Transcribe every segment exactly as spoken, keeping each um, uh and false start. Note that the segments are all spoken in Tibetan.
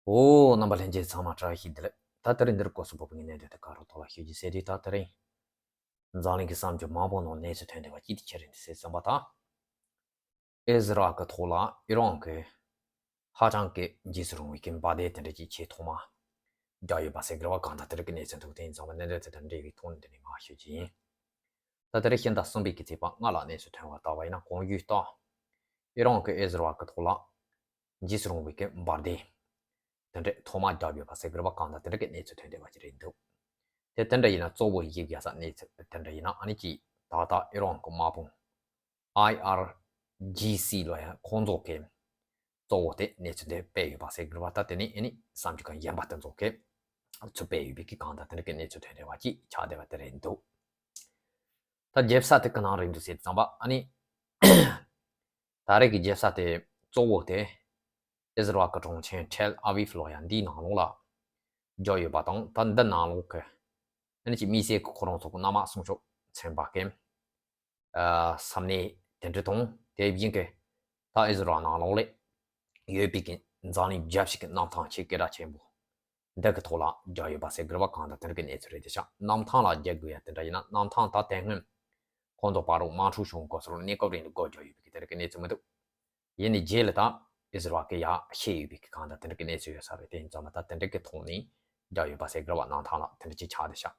ཨོ། རྣམ་པ་ལྷན་རྒྱས་ཚང་མ་བཀྲ་ཤིས་བདེ་ལེགས། ད་དེ་རིང་འདིར་སྐོར་སུ་བབས་པའི་གནད་དོན་དེ་ག་རུ་ཐོག་ལ་ཤོད་ཀྱི་ཟེར་དུས། ད་དེ་རིང་འཛམ་གླིང་གི་བསམ་རྒྱུ་མང་པོ་ནང་གནས་ཚུལ་ཐོན་བསྡད་པ་ཅིག་དེ་ཆི་རེད་འདི་ཟེར་བསམ་པ་དང་། ཨི་ཟི་རལ་གྱི་ཐོག་ལ་ཨི་རན་གྱི་ཧ་ཅང་གི་འཇིགས་སུ་རུང་བའི་གི་འབར་མདེལ་དེ་འདྲ་ཅིག་ཆེས་ཐོག་མ་བརྒྱབ་ཡོད་པ་ཟེར་གི་རེད་བ། གང་ལྟར་དེ་འདྲ་གི་གནས་ཚུལ་འདུག་དེ་ཡིན་ཙང་མ་གནད་དོན་དེ་དང་འབྲེལ་བའི་ཐོག་ནས་འདི་ནས་མར་ཤོད་ཀྱི་ཡིན། ད་དེ་རིང་ཕྱི་ཟླ་གསུམ་པའི་གི་ཚེས་པ་ལྔ་ལ་གནས་ཚུལ་ཐོན་པ་ལྟ་བ་ཡིན་ན། གོང་ཞུས་ལྟར་ཨི་རན་གྱི་ཨི་ཟི་རལ་གྱི་ཐོག་ལ་འཇིགས་སུ་རུང་བའི་གི་འབར་མདེལ་དེ་འདྲ་ཐོག་མ་བརྒྱབ་ཡོད་པ་ཟེར་གི་རེད་བ། གང་ལྟར་དེ་འདྲ་གི་གནས་ཚུལ་ཐོན་བསྡད་པ་ཅིག་རེད་འདུག་དེ་དེ་འདྲ་ཡིན་ན་གཙོ་བོ་ཡིབ་ཡ་ས་གནས་ཚུལ་དེ་འདྲ་ཡིན་ན། ཨ་ནི་ཅིག་ད་ལྟ་ཨི་རན་གྱི་དམག་དཔུང་ཨའི་ཨར་ཇི་སི་ལོ་ཡ་ཁོང་ཚོ་གི་གཙོ་བོ་དེ་གནས་ཚུལ་དེ་སྤེལ་ཡོད་པ་ཟེར་གི་རེད་བ། ད་དེ་ནས་ཨ་ནི་བསམ་རྒྱུ་གང་ཡིན་པ་དེ་ཚོ་གི་ཚུར་སྤེལ་ཡོད་པའི་གི་གང་ལྟར་དེ་འདྲ་གི་གནས་ཚུལ་ཐོན་བསྡད་པ་ཅིག་ཆགས་བསྡད་པ་དེ་རེད་འདུག་ད་རྒྱབ་ས་དེ་ག་ནང་རེད་འདུག་ཟེར་དུས་ཙམ་པ། ཨ་ནི་ད་རེས་ཀྱི་རྒྱལ་ས་དེ་གཙོ་བོ་དེ་ཨི་ཟི་རལ་གྱི་གྲོང་ཁྱེར་ཐེལ་ཨ་བིབ་ལོ་ཡ་འདིའི་ནང་ལོགས་ལ་བརྒྱབ་ཡོད་པ་དང་། ད་འདི་ནང་ལོགས་ཀྱི་ཨ་ནི་ཅིག་དམིགས་བསལ་གྱི་ཁོ་རང་ཚོ་གི་གནམ་དམག་སྲུང་སྐྱོབ་ཚན་པ་གི་ཨ་ས་གནས་དེ་འདྲ་དང་། དེ་བཞིན་གྱི་ད་ཨི་ཟི་རལ་ནང་ལོགས་ལ་ཡོད་པའི་གི་འཛམ་གླིང་རྒྱལ་སྤྱི་གི་གནམ་ཐང་ཆེས་སྐད་གྲགས་ཆེན་པོ་འདི་གི་ཐོག་ལ་བརྒྱབ་ཡོད་པ་ཟེར་གི་རེད་བ། གང་ལྟར་དེ་འདྲ་གི་གནས་ཚུལ་རེད་དེ་ཤག་གནམ་ཐང་ལ་བརྒྱབ་དགོས་ཡ་དེ་འདྲ་ཡིན་ན། གནམ་ཐང་ད་དེ་སྔོན་ཁོང་ཚོ་བར་རུ་དམག་འཁྲུག་བྱུང་སྐབས་སུ་གནས་སྐབས་རིང་ལ་སྒོ་བརྒྱབ་ཡོད་པའི་གི་དེ་འདྲ་གི་གནས་ཚུལ་མི་འདུག་ཡིན་ནའི་རྗེས་ལ་ད་ཨི་ཟི་རལ་གི་ཡ་ཤེས་ཡོད་པའི་གི་གང་ལྟར་དེ་འདྲ་གི་གནས་ཚུལ་ཡོད་ས་རེད། དེ་ཡིན་ཙང་མ་ད་དེ་འདྲ་གི་ཐོག་ནས་བརྒྱབ་ཡོད་པ་ཟེར་གི་རེད་བ། གནམ་ཐང་ལ་དེ་འདྲ་ཅིག་ཆགས་དེ་ཤག་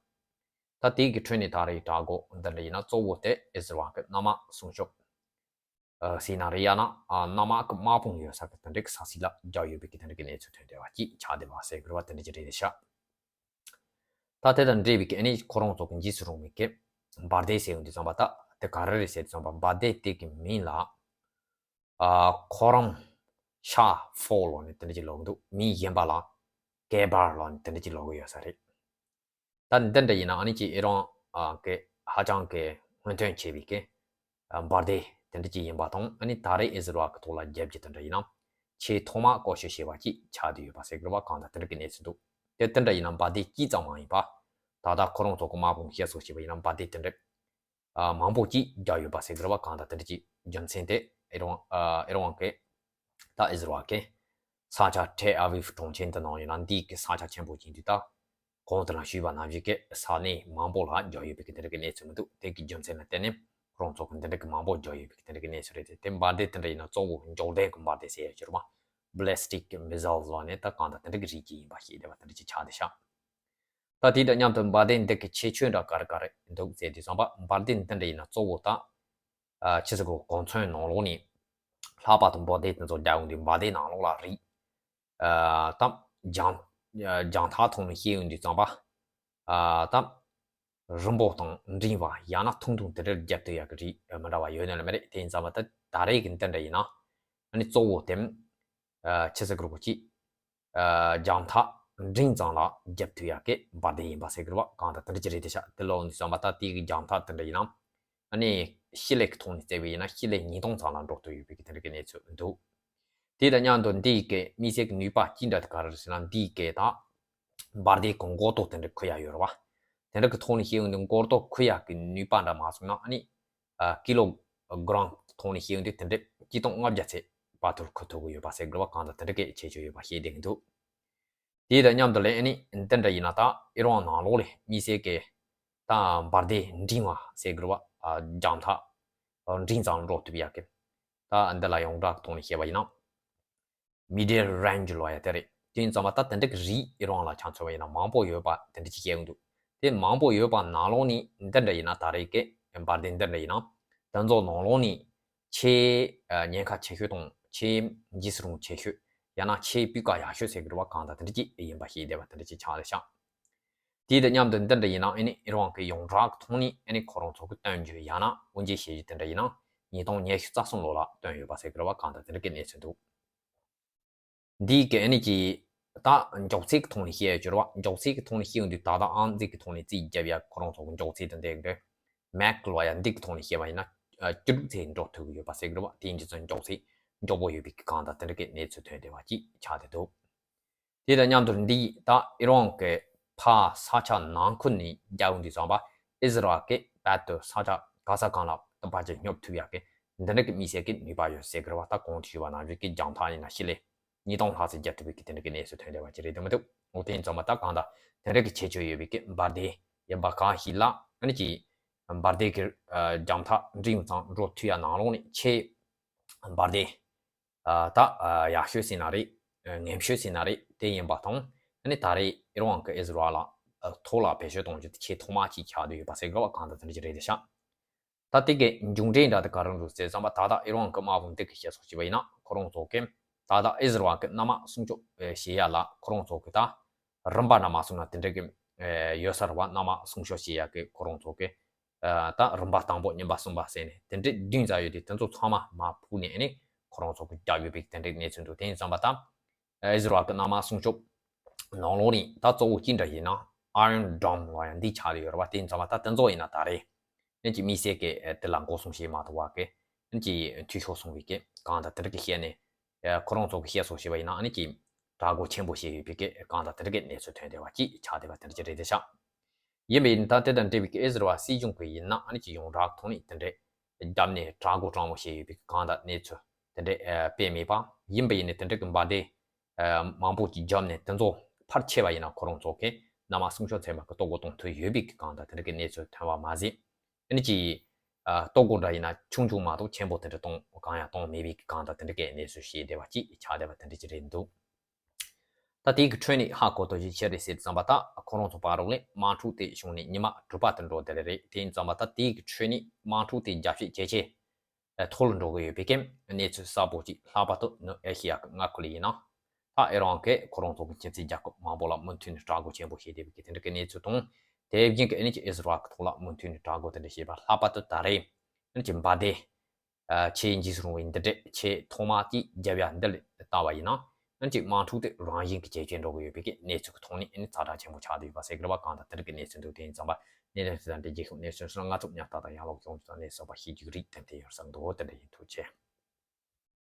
ད་དེ་གི་ཁྲོད་ནས་ད་རེས་དྲ་འགོ་འདི་འདྲ་ཡིན་ན། གཙོ་བོ་དེ་ཨི་ཟི་རལ་གི་གནམ་དམག་སྲུང་སྐྱོབ་ཟེར་ན་རེད། ཡང་ན་ཨ་གནམ་དམག་གི་དམག་དཔུང་ཡོད་ས་གི་དེ་འདྲ་གི་ས་ཚིགས་ལ་བརྒྱབ་ཡོད་པའི་གི་དེ་འདྲ་གི་གནས་ཚུལ་ཐོན་བསྡད་པ་ཅིག་ཆགས་བསྡད་པ་ཟེར་གི་རེད་བ། དེ་འདྲ་ཅིག་རེད་དེ་ཤག་ད་དེ་དང་འབྲེལ་བའི་གི་ཨ་ནི་ཁོ་རང་ཚོ་གི་འཇིགས་སུ་རུང་བའི་གི་འབར་མདེལ་ཟེར་ཡོང་དུས་ཙམ་པ། ད་དེ་ག་རེ་རེད་ཟེར་དུས་ཙམ་པ། འབར་མདེལ་དེ་གི་མིང་ལ་ཨ་ཁོ་རང་ཤ་ཧྥོ་ལོ་ནི་དེ་འདྲ་ཅིག་ལབ་ཀྱི་འདུག་མིང་གཞན་པ་ལ་ཀེ་བར་ལོ་ནི་དེ་འདྲ་ཅིག་ལབ་ཀྱི་ཡོད་ས་རེད། ད་འདི་འདྲ་ཡིན་ན་ཨ་ནི་ཅིག་ཨི་རན་ཨ་གི་ཧ་ཅང་གི་སྔོན་ཐོན་ཆེ་བའི་གི་ཨ་འབར་མདེལ་དེ་འདྲ་ཅིག་ཡིན་པ་དང་། ཨ་ནི་ད་རེས་ཨི་ཟི་རལ་གི་ཐོག་ལ་རྒྱབ་ཀྱི་དེ་འདྲ་ཡིན་ན་ཆེས་ཐོག་མ་བཀོལ་སྤྱོད་བྱས་པ་ཅིག་ཆགས་བསྡད་ཡོད་པ་ཟེར་གི་རེད་བ། གང་ལྟར་དེ་འདྲ་གི་གནས་ཚུལ་འདུག་དེ་དེ་འདྲ་ཡིན་ན་འབར་མདེལ་གཅིག་ཙམ་མ་ཡིན་པ། ད་ལྟ་ཁོ་རང་ཚོ་གི་དམག་དཔུང་བཤད་སོགས་བྱས་པ་ཡིན་ན་འབར་མདེལ་དེ་འདྲ་ཨ་མང་པོ་ཅིག་བརྒྱབ་ཡོད་པ་ཟེར་གི་རེད་བ། གང་ལྟར་དེ་འདྲ་ཅིག་རྒྱུ་མཚན་དེ་ཨི་རན་ཨ་ཨི་རན་གི་ད་ཨི་ཟི་རལ་གི་ས་ཆ་ཐེལ་ཨ་བིབ་གྲོང་ཁྱེར་འདི་ནང་ཡིན་ན། འདི་གི་ས་ཆ་ཆེན་པོ་ཅིག་འདུག་ད་གོང་དུ་ལ་ཞུས་པ་ནང་བཞིན་གི་ས་གནས་མང་པོ་ལ་བརྒྱབ་ཡོད་པའི་གི་དེ་འདྲ་གི་གནས་ཚུལ་མི་འདུག་དེ་གི་རྒྱུ་མཚན་ལ་བརྟེན་ནས་ཁོ་རང་ཚོ་གི་འདི་འདྲ་གི་མང་པོ་བརྒྱབ་ཡོད་པའི་གི་དེ་འདྲ་གི་གནས་ཚུལ་རེད་དེ། དེ་འབར་མདེལ་དེ་འདྲ་ཡིན་ན་གཙོ་བོ་མགྱོགས་ལྡན་གི་འབར་མདེལ་ཟེར་ཡ་ཅིག་རེད་བ། བྷ་ལེ་སི་ཊིག་མི་སི་ལ་ལབ་ནས་ད་གང་ལྟར་དེ་འདྲ་གི་རིགས་ཅིག་ཡིན་པ་ཤེས་བསྡད་པ་དེ་འདྲ་ཅིག་ཆགས་བསྡད་ཤག་ད་དེ་དང་མཉམ་དུ་འབར་མདེལ་འདི་གི་ཁྱད་ཆོས་འདྲ་ག་རེ་ག་རེ་འདུག་ཟེར་དུས་ཙམ་པ། འབར་མདེལ་འདི་འདྲ་ཡིན་ན་གཙོ་བོ་ད་ཨ་ཕྱི་ཟླ་གོང་ཚོད་ནང་ལོགས་ནས་ལྷག་པར་དུ་འབར་མདེལ་དེ་ཚོ་རྒྱག་ཡོང་དུས། འབར་མདེལ་ནང་ལོགས་ལ་རིགས་ཨ་ད་རྒྱང་ཨ་རྒྱང་ཐག་ཐོག་ནས་བཤད་ཡོང་དུས་ཙམ་པ། ཨ་ད་རིང་པོ་དང་འབྲིང་བ་ཡང་ན་ཐུང་ཐུང་དེ་འདྲར་རྒྱབ་ཐུབ་ཡག་གི་རིགས་མི་འདྲ་བ་ཡོད་ནི་ལ་མ་རེད། དེ་ཡིན་ཙང་མ་ད་ད་རེས་ཀྱི་འདི་འདྲ་ཡིན་ན་ཨ་ནི་གཙོ་བོ་དེ་ཨ་ཕྱི་ཟླ་གོང་ཅིག་ཨ་རྒྱང་ཐག་འབྲིང་ཙམ་ལ་རྒྱབ་ཐུབ་ཡག་གི་འབར་མདེལ་ཡིན་པ་ཟེར་གི་རེད་བ། གང་ལྟར་དེ་འདྲ་ཅིག་རེད་དེ་ཤག་དེ་ལོ་ནས་བསམ་པ་ད་དེ་གི་རྒྱང་ཐག་དེ་འདྲ་ཡིན་ན་ཨ་ནི་ཤེལ་ལེ་གི་ཐོག་ནས་བརྩིས་པ་ཡིན་ན་ཤེལ་ལེ་ཉིས་སྟོང་ཙམ་ལ་འགྲོ་ཐུབ་ཡོད་པའི་གི་དེ་འདྲ་གི་གནས་ཚུལ་འདུག་དེ་དང་མཉམ་དུ་འདི་ཡི་གི་དམིགས་བསལ་གྱི་ནུས་པ་ཅི་འདྲ་དེ་ག་རེ་རེད་ཟེར་ན། འདི་ཡི་གི་ད་འབར་མདེལ་གི་མགོ་ཏོག་དེ་འདྲ་ཁུར་ཡག་ཡོད་རེད་བ། དེ་འདྲ་གི་ཐོག་ནས་བཤད་ཡོང་དུས་མགོ་ཏོག་ཁུར་ཡག་གི་ནུས་པ་འདྲ་མ་སོང་ན་ཨ་ནི་ཨ་ཀི་ལོ་གྲམ་གི་ཐོག་ནས་བཤད་ཡོང་དུས་དེ་འདྲ་གཅིག་སྟོང་ལྔ་བརྒྱ་ཚད་བར་དུ་ཁུར་ཐུབ་ཀྱི་ཡོད་པ་ཟེར་གི་རེད་བ། གང་ལྟར་དེ་འདྲ་གི་ཁྱད་ཆོས་ཡོད་པ་ཤེས་བསྡད་ཀྱི་འདུག་དེ་དང་མཉམ་དུ་ལ་ཨ་ནི་འདི་འདྲ་ཡིན་ན་ད་ཨི་རན་ནང་ལོགས་ལ་དམིགས་བསལ་གྱི་ད་འབར་མདེལ་འབྲིང་བ་ཟེར་གི་རེད་བ། ཨ་རྒྱང་ཐག་འབྲིང་ཙམ་འགྲོ་ཐུབ་ཡག་གི། ད་འདི་ལ་ཡོངས་གྲགས་ཐོག་ནས་བཤད་པ་ཡིན་ན་མི་ཌལ་རེན་ཇི་ལབ་ཡག་དེ་རེད། དེ་ཡིན་ཙང་མ་ད་དེ་འདྲ་གི་རིགས་ཨི་རན་ལ་ཆ་མཚོན་པ་ཡིན་ན་མང་པོ་ཡོད་པ་དེ་འདྲ་ཅིག་བཤད་ཡོང་འདུག་དེ་མང་པོ་ཡོད་པ་ནང་ལོགས་ནས་འདི་འདྲ་ཡིན་ན། ད་རེས་ཀྱི་འབར་མདེལ་འདི་འདྲ་ཡིན་ན་དེ་ཚོ་ནང་ལོགས་ནས་ཆེས་ཨ་ཉེན་ཁ་ཆེ་ཤོས་དང་ཆེས་འཇིགས་སུ་རུང་ཆེ་ཤོས། ཡང་ན་ཆེས་སྤུས་ཀ་ཡག་ཤོས་ཟེར་གི་རེད་བ། གང་ལྟར་དེ་འདྲ་ཅིག་ཡིན་པ་ཤེས་བསྡད་པ་དེ་འདྲ་ཅིག་ཆགས་བསྡད་ཤག་དེ་དང་མཉམ་དུ་འདི་འདྲ་ཡིན་ན་ཨ་ནི་ཨི་རན་གྱི་ཡོངས་གྲགས་ཀྱི་ཐོག་ནས་ཨ་ནི་ཁོ་རང་ཚོ་གི་སྟོན་རྒྱུ་ཡང་ན་དབུ་འབྱེད་བྱེད་རྒྱུ་དེ་འདྲ་ཡིན་ན་ཉིས་སྟོང་ཉི་ཤུ་རྩ་གསུམ་ལོ་ལ་སྟོན་ཡོད་པ་ཟེར་གི་རེད་བ། གང་ལྟར་དེ་འདྲ་གི་གནས་ཚུལ་འདུག་འདི་གི་ཨ་ནི་ཀྱི་ད་མགྱོགས་ཚད་ཀྱི་ཐོག་ནས་བཤད་ཡ་ཅིག་རེད་བ། མགྱོགས་ཚད་ཀྱི་ཐོག་ནས་བཤད་ཡོང་དུས་ད་ལྟ་ཨང་རྩིས་ཀྱི་ཐོག་ནས་རྩིས་བརྒྱབ་ཡ་ཁོ་རང་ཚོ་གི་མགྱོགས་ཚད་དེ་འདྲ་གི་མེག་ལབ་ཡ་འདི་གི་ཐོག་ནས་བཤད་པ་ཡིན་ན་ཨ་བཅུ་དྲུག་ཚད་འགྲོ་ཐུབ་ཀྱི་ཡོད་པ་ཟེར་གི་རེད་བ། དེ་ཡིན་དུས་ཙང་མགྱོགས་ཚད་མགྱོགས་པོ་ཡོད་པའི་གི་གང་ལྟར་དེ་འདྲ་གི་གནས་ཚུལ་ཐོན་བསྡད་པ་ཅིག་ཆགས་བསྡད་འདུག་དེ་དང་མཉམ་དུ་འདི་ད་ཨི་རན་གྱི་ཕར་ས་ཆ་ནང་ཁུལ་ནས་རྒྱག་ཡོང་དུས་ཙམ་པ་ཨི་ཟི་རལ་གྱི་རྦད་དེ་ས་ཆ་ག་ས་གང་ལ་དུམ་བུ་ཅིག་སྙོབ་ཐུབ་ཡག་གི་འདི་འདྲ་གི་དམིགས་བསལ་གྱི་ནུས་པ་ཡོད་ཟེར་གི་རེད་བ། ད་གོང་དུ་ཞུས་པ་ནང་བཞིན་གྱི་རྒྱང་ཐག་ཡིན་ན་ཤེལ་ལེ་ ཉིས་སྟོང་ལྷག་ཙམ་བརྒྱབ་ཐུབ་པའི་གི་དེ་འདྲ་གི་གནས་ཚུལ་ཐོན་བསྡད་པ་ཅིག་རེད་འདུག་མི་འདུག་འོ་དེ་ཡིན་ཙང་མ་ད་གང་ལྟར་དེ་འདྲ་གི་ཁྱད་ཆོས་ཡོད་པའི་གི་འབར་མདེལ་ཡིན་པ་གང་ཞིག་ལ་ཨ་ནི་ཅིག་འབར་མདེལ་གྱི་ཨ་རྒྱང་ཐག་འབྲིང་ཙམ་འགྲོ་ཐུབ་ཡ་ནང་ལོགས་ནས་ཆེས་འབར་མདེལ་ཨ་ད་ཨ་ཡག་ཤོས་ཟེར་ན་རེད། ཨ་ངན་ཤོས་ཟེར་ན་རེད། དེ་ཡིན་པ་དང་ཨ་ནི་ད་རེས་ཨི་རན་གྱི་ཨི་ཟི་རལ་ལ་ཨ་ཐོག་ལ་བེད་སྤྱོད་གཏོང་རྒྱུ་དེ་ཆེས་ཐོག་མ་ཅིག་ཆགས་བསྡད་ཡོད་པ་ཟེར་དགོས་པ་གང་ལྟར་དེ་འདྲ་ཅིག་རེད་དེ་ཤག་ད་དེ་གའི་མཇུག་འབྲས་འདྲ་དེ་ག་རེ་འདུག་ཟེར་ཙམ་པ་ད་ལྟ་ཨི་རན་གྱི་དམག་དཔུང་དེ་གི་བཤད་སོགས་བྱས་པ་ཡིན་ན་ཁོ་རང་ཚོ་གི་ད་ལྟ་ཨི་ཟི་རལ་གྱི་གནམ་དམག་སྲུང་སྐྱོབ་ཨེ་བྱེད་ཡ་ལ་ཁོ་རང་ཚོ་གི་ད་རིམ་པ་འདྲ་མ་སོང་ན་དེ་འདྲ་གི་ཨེ་ཡོད་ས་རེད་བ། གནམ་དམག་སྲུང་སྐྱོབ་བྱེད་ཡ་གི་ཁོ་རང་ཚོ་གི་ཨེ་ད་རིམ་པ་དང་པོ་གཉིས་པ་གསུམ་པ་ཟེར་ནས་དེ་འདྲ་བདུན་ཙམ་ཡོད་དེ་དེ་ཚོ་ཚང་མ་མར་ཕུད་ནས་ཨ་ནི་ཁོ་རང་ཚོ་གི་བརྒྱབ་ཡོད་པའི་དེ་འདྲ་གནས་ཚུལ་འདུག་དེ་ཡིན་ཙམ་པ་ད་ཨི་ཟི་རལ་གྱི་གནམ་དམག་སྲུང་སྐྱོབ་ནང་ལོགས་ནས་ད་གཙོ་བོ་གཅིག་འདྲ་ཡིན་ན་Iron Dome ལ་ཡང་འདི་ཆགས་ཡོད་རེད་བ། དེ་ཡིན་ཙང་མ་ད་དེ་ཚོ་ཡིན་ན་ད་རེས་ཨ་ནི་ཅིག་དམིགས་བསལ་གྱི་དེ་ལ་འགོག་སྲུང་བྱེད་མ་ཐུབ་པ་གི་ཨ་ནི་ཅིག་འཐུས་ཤོར་སོང་བའི་གི་གང་ལྟར་དེ་འདྲ་གི་བཤད་ནས་ཁོ་རང་ཚོ་གི་བཤད་སོགས་བྱས་པ་ཡིན་ན་ཨ་ནི་ཅིག་དྲག་རྒོལ་ཆེན་པོ་བྱས་ཡོད་པའི་གི་གང་ལྟར་དེ་འདྲ་གི་གནས་ཚུལ་ཐོན་བསྡད་པ་ཅིག་ཆགས་བསྡད་པ་དེ་འདྲ་ཅིག་རེད་དེ་ཤག་ཡིན་པ་ཡིན་ད་དེ་དང་འབྲེལ་བའི་གི་ཨི་ཟི་རལ་སྲིད་གཞུང་གི་ཡིན་ན་ཨ་ནི་ཅིག་ཡོངས་གྲགས་ཐོག་ནས་དེ་འདྲ་བརྒྱབ་ནས་དྲག་རྒོལ་དྲང་མོ་བྱས་ཡོད་པའི་གི་གང་ལྟར་གནས་ཚུལ་དེ་འདྲ་ཨ་སྤེལ་མེད་པ། ཡིན་པ་ཡིན་ནའི་དེ་འདྲ་གི་འབར་མདེལ་ཨ་མང་པོ་ཅིག་བརྒྱབ་ནས་དེ་ཚོ་ཕར་ཆེ་བ་ཡིན་ན་ཁོ་རང་ཚོ་གི་གནམ་དམག་སྲུང་སྐྱོབ་ཚན་པ་གི་གཏོར་རྒོལ་གཏོང་ཐུབ་ཡོད་པའི་གི་གང་ལྟར་དེ་འདྲ་གི་གནས་ཚུལ་ཐོན་པ་མ་ཟད། ཨ་ནི་ཅིག་ཨ་གཏོར་རྒོལ་འདྲ་ཡིན་ན་ཆུང་ཆུང་མ་གཏོགས་ཆེན་པོ་དེ་འདྲ་གཏོང་གང་ཡང་གཏོང་མེད་པའི་གི་གང་ལྟར་དེ་འདྲ་གི་གནས་ཚུལ་བཤད་བསྡད་པ་ཅིག་ཆགས་བསྡད་པ་དེ་འདྲ་ཅིག་རེད་འདུག་ད་དེའི་གི་ཁྲོད་ནས་ཧ་གོ་ཐུབ་ཅིག་ཆི་རེད་ཟེར་ཙམ་པ་ད་ཁོ་རང་ཚོ་བར་རོགས་ལས་དམག་འཁྲུག་དེ་བྱུང་ནས་ཉི་མ་དྲུག་པ་དེ་འགྲོ་བསྡད་རེད། དེ་ཡིན་ཙམ་པ་ད་དེའི་གི་ཁྲོད་ནས་དམག་འཁྲུག་དེ་རྒྱབ་བཤད་བྱེད་ཆེད་མཐོ་རུ་འགྲོ་གི་ཡོད་པའི་གི་གནས་ཚུལ་གསལ་པོ་ཅིག་ལྷག་པར་དུ་ནུབ་ཨེ་ཤི་ཡ་གི་མངའ་ཁུལ་ཡིན་ན་ད་ཨི་རན་གྱིས་ཁོ་རང་ཚོ་གི་ཁྱིམ་མཚེས་རྒྱལ་ཁབ་མང་པོ་ལ་མུ་མཐུད་ནས་དྲག་རྒོལ་ཆེན་པོ་བྱས་བསྡད་པའི་གི་དེ་འདྲ་གི་གནས་ཚུལ་དང་། དེ་བཞིན་གི་ཨ་ནི་ཅིག་ཨི་ཟི་རལ་གྱི་ཐོག་ལ་མུ་མཐུད་ནས་དྲག་རྒོལ་དེ་འདྲ་བྱས་པ་ལྷག་པར་དུ་ད་རེས་ཨ་ནི་ཅིག་འབར་མདེལ་ཨ་ཆེས་འཇིགས་སུ་རུང་བའི་འདི་འདྲས་ཆེས་ཐོག་མ་དེ་རྒྱབ་ཡ་འདི་ལ་ལྟ་བ་ཡིན་ན་ཨ་ནི་ཅིག་དམག་འཁྲུག་དེ་རང་བཞིན་གྱི་ཇེ་ཆེར་འགྲོ་གི་ཡོད་པའི་གི་གནས་ཚུལ་གྱི་ཐོག་ནས་ཨ་ནི་ཛ་དྲག་ཆེན་པོ་ཆགས་བསྡད་ཡོད་པ་ཟེར་གི་རེད་བ། གང་ལྟར་དེ་རིགས་ཀྱི་གནས་ཚུལ་འདུག་དེ་ཡིན་ཙང་པ་གནས་ལས་ཚུལ་དང་འབྲེལ་རྒྱལ་ཁབ་གནས་ཚུལ་སོགས་ལ་ང་ཚོ་ཉག་ཏག་ཏག་ཡང་ལོག་ཡོང་རྒྱུ་དང་གནས་ཚུལ་པ་ཤེས་རྒྱུ་རིགས་ཏན་ཏན་ཡོད་བསམ་འདུག་དེ་འདྲ་ཡིན། ཐུགས་རྗེ་ཆེ།